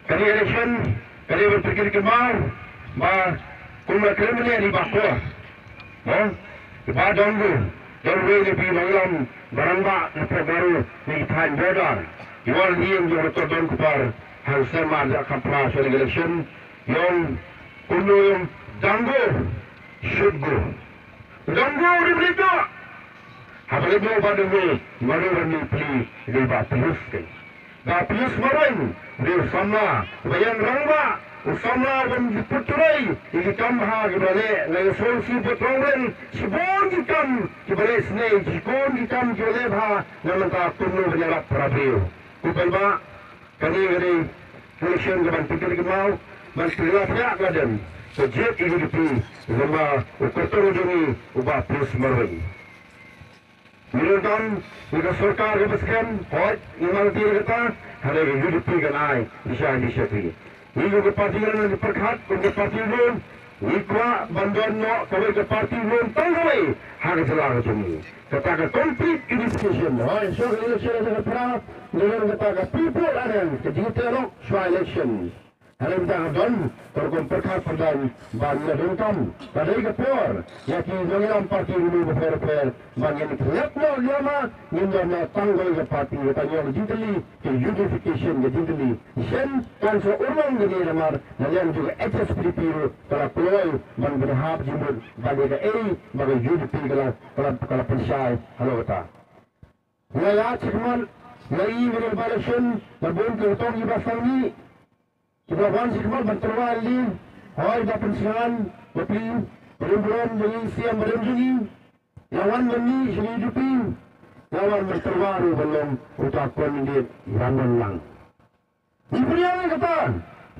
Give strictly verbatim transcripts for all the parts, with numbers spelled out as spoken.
Kane election, kane ban pyrkhat kynmaw ba kumba kren mynne i Bah Kor, mo, i Bah Donggo, Donggo ne phi nongïalam ba rangbah na pyrkhat baroh ne i thaiñ border. I wan lieng jong Doctor Don Kupar hang snem ar hajar khatphra sha election, ïong kumno ïong Donggo should go. Donggo u dei ba leit noh. Haba leit noh Bah Donggo, mano ban leit plie ïa i Bah Pius kein. Bah Pius Marwein u dei u samla uba ïeng rangbah, u samla uban pyntrei ïa ki kam bha kiba leh. Nga ïohsngew shi bynta Rongbren, shibun ki kam kiba leh shisnei, shibun ki kam kiba leh bha. Nga mynta kumno ban ïarap para briew. Ko paidbah, kane ka dei election kaban pyntrei kynmaw, ban pyntrei ïa ka dem ka jied ïa U D P, lem bad u kyrtong jong ngi u Bah Pius Marwein. Ngi donkam ïa ka sorkar kaba skhem, hooid, ngi mangtir ïa kata, hynrei ka U D P kan ai shisha shisha phi. Ngi kum ka party ngi pyrkhat kum ka party lum, ngi kwah ban don noh kawei ka party lum tang kawei ha ka jylla ka jong ngi. Kata ka complete unification. Hooid, shuwa ka election ka jong ka para, ngi don kata ka pre-poll alliance, ka jingïateh lok shuwa election. Hynrei mynta ka don ka rukom pyrkhat pyrdan ba ngi la donkam ba dei ka por ïa ki nongïalam party ruh bapher bapher ba ngin khlep noh ïa ma, ngin don noh tang kawei ka party. Kata ngi ong ka jingtylli, ka unification ka jingtylli. Shen kan sa urlong kane namar na liang jong ka H S P D P ruh ka la kloi ban pynhap jingmut ban ïa kaei ba ka U D P ka la, ka la, ka la pynshai halor kata. Nga ïaid shakhmat, nga ïohi ïa ka by-election, la bun ki kyrtong kiba sangeh. Kiba wan shakhmat ban tyrwa ïa lade, hooid, Bah Pynsngan, bapli, barim burom jong ngi, C M barim jong ngi, la wan ban mih sha U D P, la wan ban tyrwa ruh ban long uta u candidate ïa Monlang. Ngi pdiang ïa kata,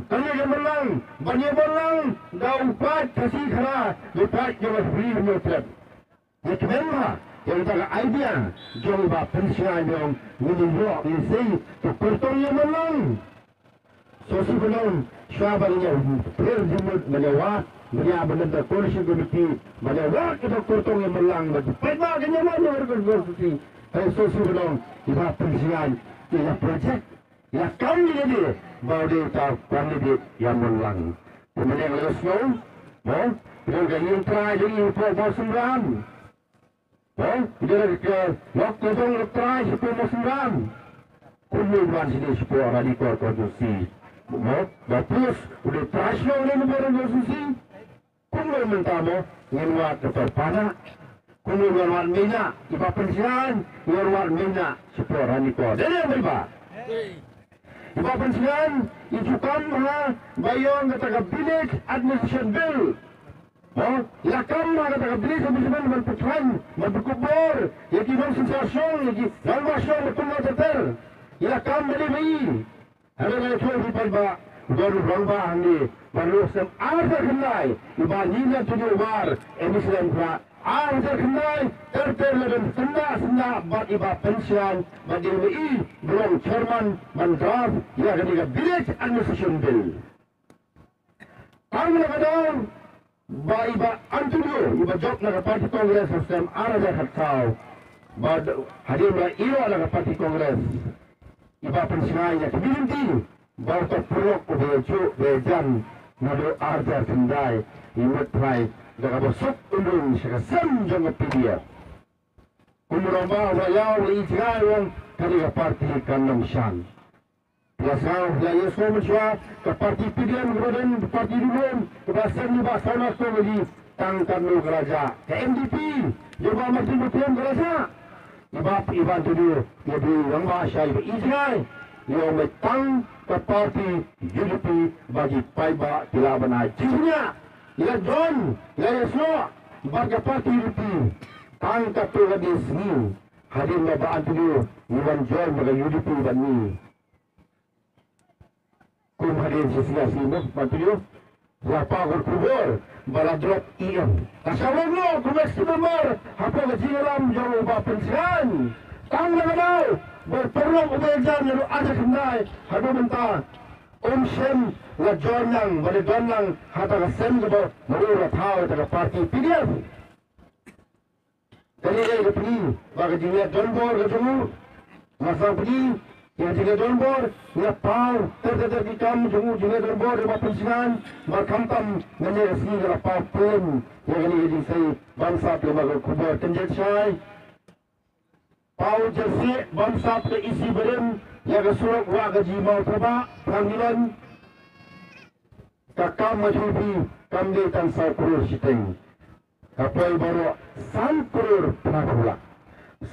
kane ka Monlang, ban ïa Monlang da u paid Khasi Khara, u paid jong ka Ri Hynñiewtrep. Ngi kmen bha ïa kata ka idea jong i Bah Pynsngan, jong ngi, ngi ïoh, ngi sei, to kyrtong ïa Monlang. So shu ban ong, shuwa ban ïa pher jingmut ban ïa wad, ban ïa ban lem da coalition committee, ban ïa wad ïa ka kyrtong ïa Monlang, ban pynbha ka ïa wad ïa ka constituency. Hynrei so shu ban ong, i Bah Pynsngan, i la project, i la kam ïa lade ba u dei uta u candidate ïa Monlang. Te mynne nga la ïohsngew, mo, i don ka ïing trai jong ngi hapoh Mawsynram. Mo, i don ka lok kyrtong lok trai shapoh Mawsynram. Kumno u wan shane shapoh Ranikor constituency? Mo, Bah Pius u dei trai shnong ne Mawkyrwat constituency? Kumno mynta mo ngin wad hapoh Pynah? Kumno ngin wad mynta i Bah Pynsngan, ngin wad mynta shapoh Ranikor? Dei ne em, Bah? I Bah Pynsngan i ju kam ha ba ïong kata ka Village Administration Bill. Mo, i la kam ha kata ka Village Administration Bill ban pyntrei, ban pynkupbor ïa ki nongsynshar shnong, ïa ki rangbah shnong ba kumno ter ter. I la kam ba dei ba i Hynrei nga ïathuh ïa phi paidbah, u don u rangbah hangne ba naduh snem ar hajar khyndai, i Bah Neil Anthony Ware, M D C Laitumkhrah, ar hajar khyndai, ter ter la don syndah syndah bad i Bah Pynsngan, bad dei ma i ba long chairman ban draft ïa kane ka Village Administration Bill. Tang na ka daw ba i Bah Antonio, i ba jop na ka party Congress ha snem ar hajar khatsaw, bad hadien ba i ïoh na ka party Congress, i Bah Pynsngan ïa ka lynti ba uta u paralok uba ïajuh ba ïajan naduh ar hajar khyndai, i mut trai da kaba suk un rung sha ka sem jong ka P D F. Kum u rangbah uba ïaw la i jngai, u ong kane ka party kan ym shang. Phi la sngap, phi la ïohsngew mynshuwa, ka party P D M kaba don, ka party duh lum, kaba seng i Bah Shawnaz Soe Maji, tang katno ka la jah. Ka N D P jong Bah Martin Bathalien ka la jah. I Bah, i Bah Antonio, i Bah, i rangbah shai ba i jngai. I ong ba tang ka party U D P ba ki paidbah ki lah ban ai jingshaniah. I la don, i la ïohsngew bad ka party U D P. Tang katto katne sngi hadien ba Bah Antonio i wan join bad ka U D P bad ngi. Kum hadien shi sngi shi mo, Bah Antonio, la pah ïa ka khubor ba la drop E M. Ka shah wan noh kum ex member hapoh ka jingïalam jong u Bah Pynsngan. Tang na ka daw ba u paralok uba ïajan naduh ar hajar khyndai haduh mynta um shym la join lang, ba la don lang ha kata ka sem kaba u la thaw ïa kata ka party P D F. Kane ka dei ka pyni ba ka jingleh donbor ka jong u. Nga sngewpyni Ïa ka jingïadonbor, ïa paw ter ter ter ki kam jong u jingïadonbor ïa ba pynshngaiñ, ba khamtam ngan ïa ka sngi ka la paw pynlong ïa kane ka jingsei bamsap ïa ba ka khubor. Kynjat shai, paw jersey bamsap ka E C barim ïa ka surok Wahkaji Mawthabah, Phangilan. Ka kam ma jong phi kam dei tang saw klur shiteng. Ka poi baroh saw klur phra phew lak.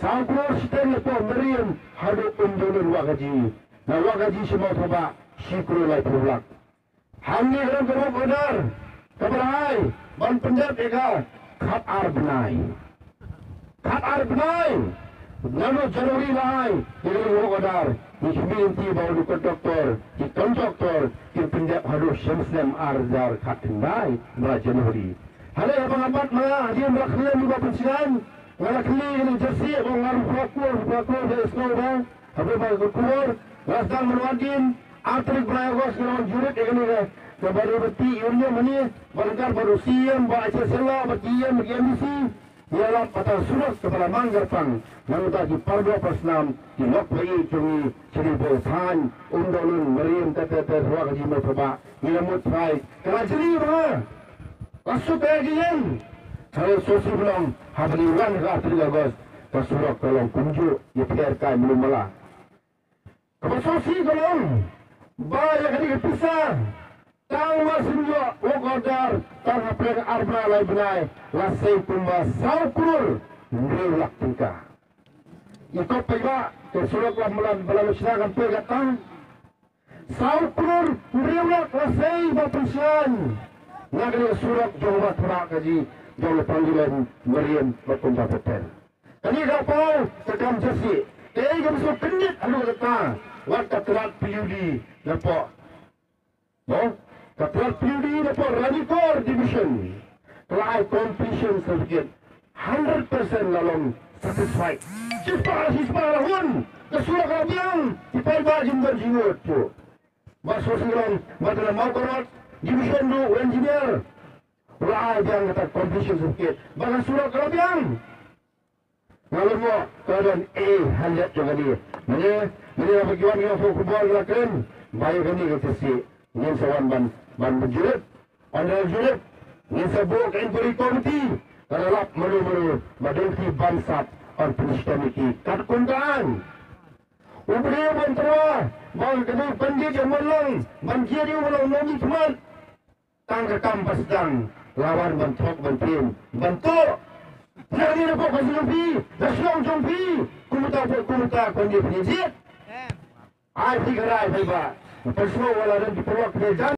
Saw klur shiteng na pdeng Mariam haduh Umdolun Wahkaji. Na Wahkaji sha Mawthabah shi klur lai phew lak. Hangne ka long ka work order kaba la ai ban pyndep ïa ka khatar bnai. Khatar bnai. Naduh January la ai ïa ka work order. Ngi khmih lynti ba u contractor, ki contractor kin pyndep haduh snem ar hajar khatkhyndai ba January. Hynrei haba nga bat ma nga hadien ba la khlem ïa ba pynshngaiñ, nga la khmih ïa ka jersey ba nga ruh pura kur, pura kur da snow ba. Haba ba ka khubor nga sdang mynta hadien ar tarik bnai August, nga wan jurit ïa kane ka, kaba dei ba ti ïa u niam mane ba ryngkat bad u C M, ba H S L, ba T M, ba M D C. Ïa lap kata surok kaba la mang kyrpang na ka bynta ki paralok parasnam, ki lok ba ïeit jong ngi, shane ba u thaiñ Umdolun, Mariam, ter ter ter, Wahkaji Mawthabah. Ngi la mut trai ka la jli ba nga la suk ïa ki ïing. Ka la suk suk long haba ngi wan ka ar tarik August, ka surok ka long kumjuh, ïapher kai mluh mala. Kaba sngewsih ka long ba ïa kane ka pisa tang ba shu ïoh work order tang hapdeng ar bnai lai bnai la sei kumba saw klur hynriew lak tyngka. I kop paidbah, ka surok la mlan ba la shna kan poi kata. Saw klur hynriew lak la sei ba pynshngaiñ na kane ka surok jong Mawthabah Wahkaji, jong la Phangilan, Mariam bad kumta ter ter. Kane ka paw ka kam jersey. Kaei kaba shu kyndit haduh katta, wat ka tnat P U D na poh, no? Ka tnat P U D na poh Ranikor Division ka la ai completion certificate. Hundred percent la long satisfied. Shispah shispah la hun, ka surok ka la biang, ki paidbah jingdon jingmut tu. Ba shu shu long ba ka la Mawkyrwat Division tu, u engineer u la ai biang kata completion certificate ba ka surok ka la biang. Nga lyngngoh ka don e halet jong kane. Mynne, mynne ba ki wan ki ong khubor la kren ba ïa kane ka jersey ngin sa wan ban, ban jurip. Ynda la jurip ngin sa buh ka inquiry committee, ka la lap mano mano ba dei ki bamsap, yn pynshitom ïa ki katkum ka aiñ. U briew ban tyrwa ba ka dei pandit jong Monlang ban jied ïa u ban long nongmihkhmat. Tang ka kam ba sdang la wan ban thok ban triem ban tuh. Nangne na pdeng ka shnong jong phi, na shnong jong phi, kumta pdeng kumta kane phi jied. Ai phi ka rai phi ba. Pynshong wala don ki paralok phi jan.